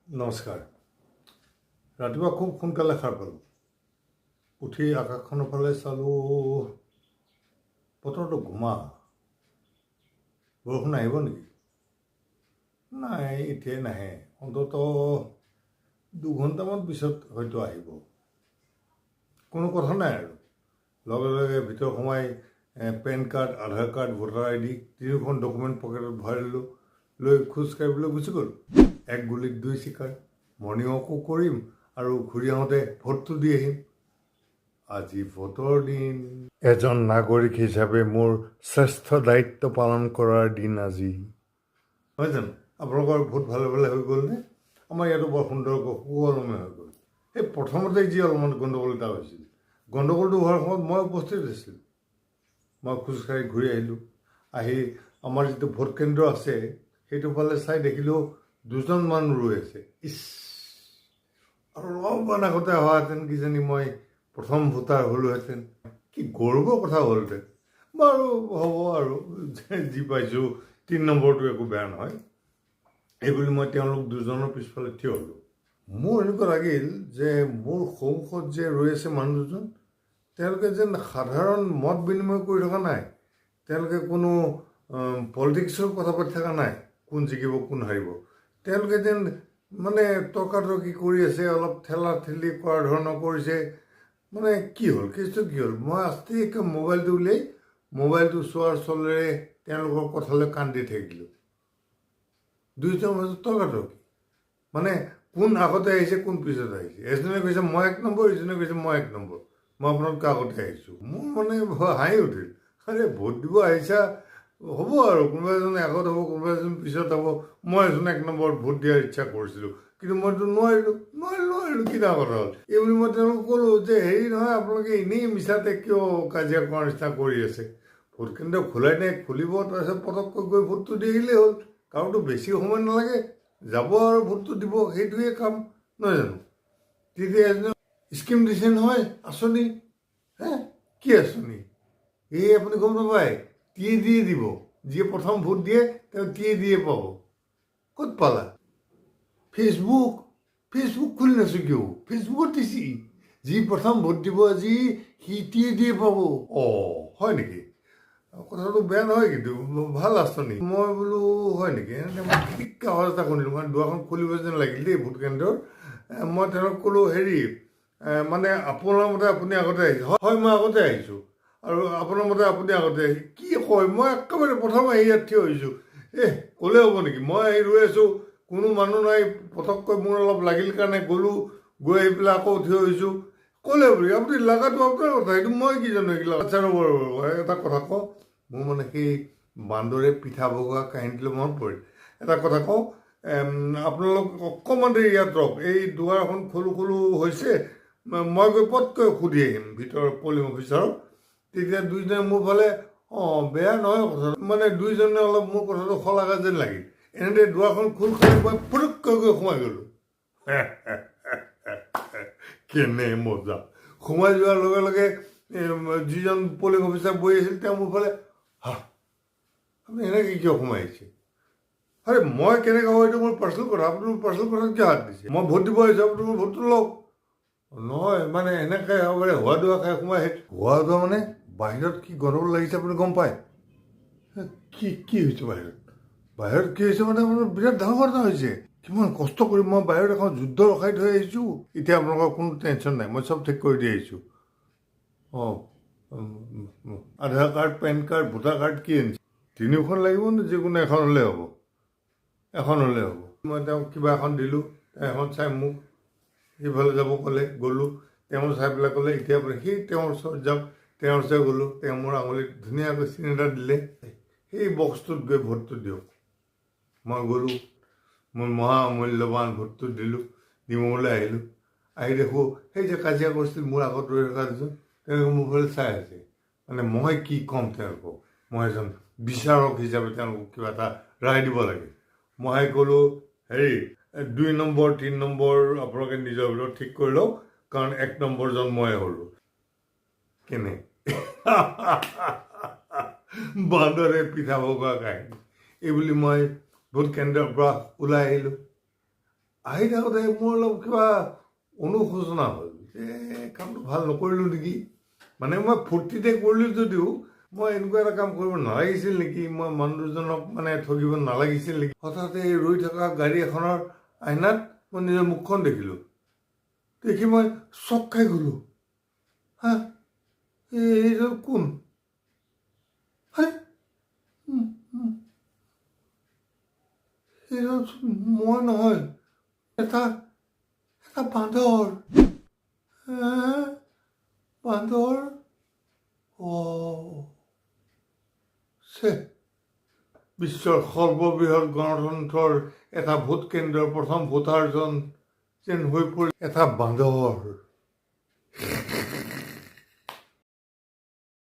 নমস্কাৰ। ৰাতিপুৱা খুব সোনকালে সাৰ পালোঁ। উঠি আকাশখনৰ ফালে চালোঁ, বতৰটো গোমা। বৰষুণ আহিব নেকি? নাই, এতিয়াই নাহে, অন্ততঃ 2 ঘণ্টামান পিছত হয়তো আহিব। কোনো কথা নাই আৰু লগে লগে ভিতৰ সোমাই পেন কাৰ্ড, আধাৰ কাৰ্ড, ভোটাৰ আই ডি তিনিওখন ডকুমেণ্ট পকেটত ভৰাই ল'লোঁ। লৈ খোজ কাঢ়িবলৈ গুচি গ'লোঁ। এক গুলিত দুই চিকাৰ, মৰ্ণিং ৱাকো কৰিম আৰু ঘূৰি আহোঁতে ভোটটো দি আহিম। আজি ভোটৰ দিন। এজন নাগৰিক হিচাপে মোৰ শ্ৰেষ্ঠ দায়িত্ব পালন কৰাৰ দিন আজি, নহয় জানো? আপোনালোকৰ ভোট ভালে ভালে হৈ গ'লনে? আমাৰ ইয়াতো বৰ সুন্দৰকৈ সুকলমে হৈ গ'ল। এই প্ৰথমতে যি অলপমান গণ্ডগোল এটা হৈছিল, গণ্ডগোলটো হোৱাৰ সময়ত মই উপস্থিত আছিলোঁ। মই খোজকাঢ়ি ঘূৰি আহিলোঁ। আহি আমাৰ যিটো ভোট কেন্দ্ৰ আছে, সেইটো ফালে চাই দেখিলোঁ দুজন মানুহ ৰৈ আছে। ইছ, আৰু অলপমান আগতে অহাহেঁতেন কিজানি মই প্ৰথম ভোটাৰ হ'লোহেঁতেন। কি গৌৰৱৰ কথা হ'লহেঁতেন! বাৰু, হ'ব আৰু, যি পাইছোঁ তিনি নম্বৰটো একো বেয়া নহয়। এইবুলি মই তেওঁলোক দুজনৰ পিছফালে থিয় হ'লোঁ। মোৰ এনেকুৱা লাগিল যে মোৰ সন্মুখত যে ৰৈ আছে মানুহ দুজন, তেওঁলোকে যেন সাধাৰণ মত বিনিময় কৰি থকা নাই। তেওঁলোকে কোনো পলিটিক্সৰ কথা পাতি থকা নাই, কোন জিকিব কোন হাৰিব। তেওঁলোকে যেন মানে তৰ্কাতৰ্কি কৰি আছে, অলপ ঠেলা ঠেলি কৰা ধৰণৰ কৰিছে। মানে কি হ'ল, কেছটো কি হ'ল? মই আস্তেকৈ মোবাইলটো উলিয়াই মোবাইলটো চোৱাৰ চলেৰে তেওঁলোকৰ কথালৈ কাণ দি থাকিলোঁ। দুয়োজনৰ মাজত তৰ্কাতৰ্কি, মানে কোন আগতে আহিছে, কোন পিছত আহিছে। এজনে কৈছে মই এক নম্বৰ, ইজনে কৈছে মই এক নম্বৰ, মই আপোনালোকে আগতে আহিছোঁ। মোৰ মানে হাঁহি উঠিল। আৰে, ভোট দিব আহিছা, হ'ব আৰু, কোনোবা এজন আগত হ'ব, কোনোবা এজন পিছত হ'ব। মই এজন এক নম্বৰত ভোট দিয়াৰ ইচ্ছা কৰিছিলোঁ, কিন্তু মইতো নোৱাৰিলোঁ, নোৱাৰিলোঁ, নোৱাৰিলোঁ। কি ডাঙৰ কথা হ'ল? এই বুলি মই তেওঁলোকক ক'লোঁ যে হেৰি নহয়, আপোনালোকে এনেই মিছাতে কিয় কাজিয়া কৰাৰ নিচিনা কৰি আছে? ভোট কেন্দ্ৰ খোলাই নাই, খুলিব, তাৰপিছত পটককৈ গৈ ভোটটো দি আহিলেই হ'ল। কাৰোতো বেছি সময় নালাগে, যাব আৰু ভোটটো দিব, সেইটোৱে কাম, নহয় জানো? তেতিয়া এজনে, স্কিম দিছে নহয়, আঁচনি। হে, কি আঁচনি? এই আপুনি গম নাপায়? টিয়ে দিয়ে দিব, যিয়ে প্ৰথম ভোট দিয়ে তেওঁ টিয়ে দিয়ে পাব। ক'ত পালা? ফেচবুক, ফেচবুক খুলি নাছো কিয়? ফেচবুকত দিছি, যি প্ৰথম ভোট দিব আজি সি টিয়ে দিয়ে পাব। অঁ, হয় নেকি? কথাটো বেয়া নহয় কিন্তু, ভাল আঁচনি। মই বোলো হয় নেকি? এনেকৈ মই খিটিককৈ আৱাজ এটা শুনিলোঁ, মানে দুৱাৰখন খুলিব যেন লাগিল দেই ভোট কেন্দ্ৰৰ। মই তেওঁক ক'লোঁ, হেৰি, মানে আপোনাৰ মতে আপুনি আগতে আহিছে? হয়, মই আগতে আহিছোঁ। আৰু আপোনাৰ মতে আপুনি আগতে আহি কি কয়? মই একেবাৰে প্ৰথম আহি ইয়াত থিয় হৈছোঁ। এহ, ক'লে হ'ব নেকি? মই আহি ৰৈ আছোঁ, কোনো মানুহ নাই, পটককৈ মোৰ অলপ লাগিল কাৰণে গ'লোঁ, গৈ আহি পেলাই আকৌ থিয় হৈছোঁ। ক'লে হ'ব নেকি? আপুনি লাগাটো আপোনাৰ কথা, সেইটো মই কি জানো এইগিলা। আচ্ছা, ৰ'ব ৰ'ব ৰ'ব, এটা কথা কওঁ। মোৰ মানে সেই বান্দৰে পিঠা ভগোৱা কাহিনীটোলৈ মনত পৰিল। এটা কথা কওঁ, আপোনালোক অকণমান দেৰি ইয়াত ৰওক। এই দুৱাৰখন খোলো খোলো হৈছে, মই গৈ পটকৈ সুধি আহিম ভিতৰৰ পলিং অফিচাৰক। তেতিয়া দুইজনে মোৰ ফালে, অঁ, বেয়া নহয় কথাটো, মানে দুইজনে অলপ মোৰ কথাটো শলাগা যেন লাগিল। এনেদৰে দুৱাৰখন খোল খাই মই ফুটুককৈ গৈ সোমাই গ'লোঁ। কেনে মজা! সোমাই যোৱাৰ লগে লগে যিজন পলিং অফিচাৰ বহি আছিল, তেওঁ মোৰ ফালে, হা, আপুনি এনেকৈ কিয় সোমাই আহিছে? আৰে, মই কেনেকৈ হ'ব, এইটো মোৰ পাৰ্চনেল কথা, আপুনি মোৰ পাৰ্চনেল কথাত কিয় হাত দিছে? মই ভোট দিব আহিছোঁ, আপুনি মোৰ ভোটটো লওক। নহয়, মানে এনেকৈ একেবাৰে হোৱা দোৱা খাই সোমাই আহি, হোৱা দোৱা মানে বাহিৰত কি গণ্ডগোল লাগিছে আপুনি গম পায়? কি কি হৈছে বাহিৰত? বাহিৰত কি হৈছে মানে আপোনাৰ বিৰাট ডাঙৰ কথা হৈছে। কিমান কষ্ট কৰি মই বাহিৰত এখন যুদ্ধ ৰখাই থৈ আহিছোঁ। এতিয়া আপোনালোকৰ কোনো টেনশ্যন নাই, মই চব ঠিক কৰি দি আহিছোঁ। অঁ, Aadhaar card, PAN card, voter card কি আনিছে? তিনিওখন লাগিব নে যিকোনো এখন হ'লে হ'ব? এখন হ'লে হ'ব। মই তেওঁক কিবা এখন দিলোঁ। তেওঁ এখন চাই মোক সেইফালে যাব ক'লে, গ'লোঁ। তেওঁ চাই পেলাই ক'লে, এতিয়া আপুনি সেই তেওঁৰ ওচৰত যাওক। তেওঁৰ ওচৰত গ'লোঁ। তেওঁ মোৰ আঙুলিত ধুনীয়াকৈ চিন এটা দিলে, সেই বক্সটোত গৈ ভোটটো দিয়ক। মই গ'লোঁ, মোৰ মহা মূল্যৱান ভোটটো দিলোঁ। দি মোলৈ আহিলোঁ। আহি দেখোঁ সেই যে কাজিয়া কৰিছিল মোৰ আগত ৰৈ থকা দুজন, তেওঁলোকে মোৰ ফালে চাই আছে। মানে মই কি ক'ম তেওঁলোকক? মই এজন বিচাৰক হিচাপে তেওঁলোকক কিবা এটা ৰায় দিব লাগে। মই ক'লোঁ, হেৰি, 2 নম্বৰ 3 নম্বৰ আপোনালোকে নিজৰ ভিতৰত ঠিক কৰি লওক, কাৰণ এক নম্বৰজন মই হ'লোঁ। কেনে বান্দৰে পিঠা ভগোৱা কাহিনী! এইবুলি মই ভোট কেন্দ্ৰৰ পৰা ওলাই আহিলোঁ। আহি থাকোঁতে মোৰ অলপ কিবা অনুশোচনা হ'ল যে কামটো ভাল নকৰিলোঁ নেকি। মানে মই ফূৰ্তিতে কৰিলোঁ যদিও মই এনেকুৱা এটা কাম কৰিব নালাগিছিল নেকি, মই মানুহ দুজনক মানে ঠগিব নালাগিছিল নেকি। হঠাতে ৰৈ থকা গাড়ী এখনৰ আইনাত মই নিজৰ মুখখন দেখিলোঁ। দেখি মই চক খাই গ'লোঁ। হা, এইজন কোন? আৰে, এইজন মই নহয়, এটা এটা বান্দৰ। হে, বান্দৰ? অ', ছে, বিশ্বৰ সৰ্ববৃহৎ গণতন্ত্ৰৰ এটা ভোট কেন্দ্ৰৰ প্ৰথম ভোটাৰজন যেন হৈ পৰিল এটা বান্দৰ।